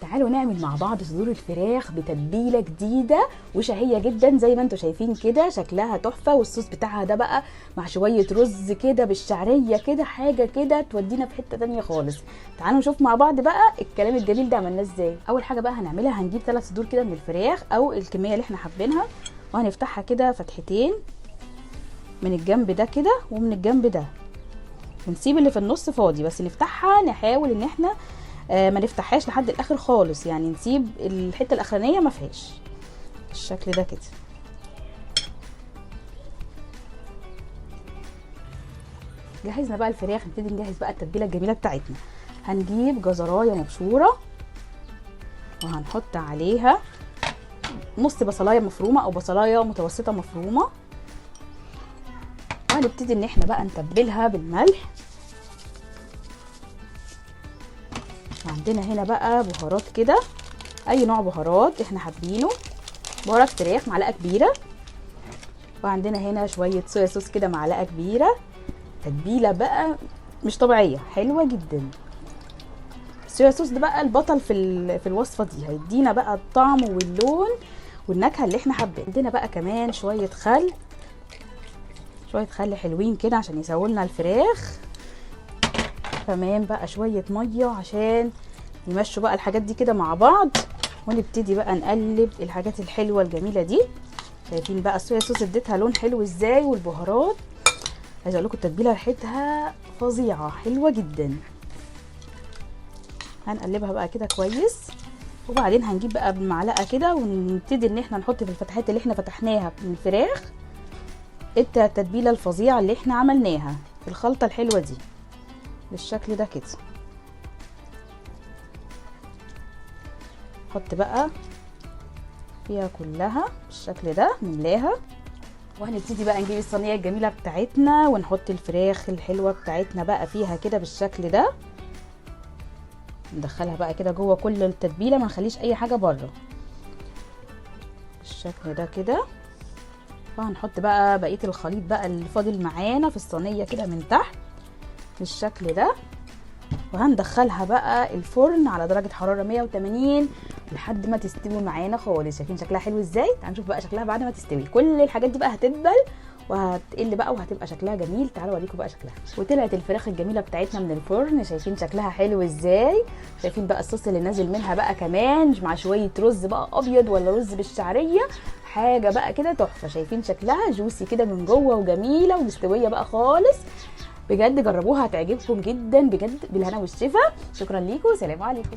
تعالوا نعمل مع بعض صدور الفراخ بتتبيله جديدة وشهيه جدا زي ما انتم شايفين كده، شكلها تحفة، والصوص بتاعها ده بقى مع شوية رز كده بالشعريه كده، حاجة كده تودينا في حتة تانية خالص. تعالوا نشوف مع بعض بقى الكلام الجميل ده عملناه ازاي. اول حاجة بقى هنعملها، هنجيب 3 صدور كده من الفراخ او الكمية اللي احنا حابينها، وهنفتحها كده فتحتين من الجنب ده كده ومن الجنب ده، ونسيب اللي في النص فاضي، بس نفتحها نحاول ان احنا ما نفتحهاش لحد الاخر خالص، يعني نسيب الحتة الاخرانية ما فيهاش بالشكل ده كده. جهزنا بقى الفراخ، نبتدي نجهز بقى التتبيله الجميلة بتاعتنا. هنجيب جزرايه مبشوره وهنحط عليها نص بصلايه مفرومه او بصلايه متوسطه مفرومه، وهنبتدي ان احنا بقى نتبلها بالملح. وعندنا هنا بقى بهارات كده، اي نوع بهارات احنا حابينه، بهارات فراخ معلقه كبيرة، وعندنا هنا شوية صويا صوص كده معلقه كبيرة. تتبيله بقى مش طبيعية، حلوة جدا. الصويا صوص ده بقى البطل في الوصفة دي، هيدينا بقى الطعم واللون والنكهه اللي احنا حابينها. عندنا بقى كمان شوية خل، شوية خل حلوين كده عشان يسووا لنا الفراخ. كمان بقى شوية مية عشان يمشوا بقى الحاجات دي كده مع بعض، ونبتدي بقى نقلب الحاجات الحلوة الجميلة دي. شايفين بقى الصويا صوص اديتها لون حلو ازاي، والبهارات عايزه اقول لكم التتبيله ريحتها فظيعة حلوة جدا. هنقلبها بقى كده كويس، وبعدين هنجيب بقى بمعلقه كده ونبتدي ان احنا نحط في الفتحات اللي احنا فتحناها من الفراخ التتبيله الفظيعة اللي احنا عملناها، الخلطة الحلوة دي بالشكل ده كده. نحط بقى فيها كلها بالشكل ده، نملاها. وهنبتدي بقى نجيب الصينية الجميلة بتاعتنا ونحط الفراخ الحلوة بتاعتنا بقى فيها كده بالشكل ده، ندخلها بقى كده جوه كل التتبيله، ما نخليش اي حاجة بره بالشكل ده كده. وهنحط بقى بقية الخليط بقى اللي فاضل معانا في الصينية كده من تحت بالشكل ده، وهندخلها بقى الفرن على درجه حرارة 180 لحد ما تستوي معانا خالص. شايفين شكلها حلو ازاي؟ تعالوا نشوف بقى شكلها بعد ما تستوي. كل الحاجات دي بقى هتدبل وهتقل بقى وهتبقى شكلها جميل. تعالوا اوريكم بقى شكلها. وطلعت الفراخ الجميلة بتاعتنا من الفرن، شايفين شكلها حلو ازاي؟ شايفين بقى الصوص اللي نازل منها بقى كمان مع شوية رز بقى ابيض ولا رز بالشعريه، حاجة بقى كده تحفة. شايفين شكلها جوسي كده من جوه وجميلة ومستويه بقى خالص. بجد جربوها هتعجبكم جدا بجد، بالهنا والشفا. شكرا ليكم، سلام عليكم.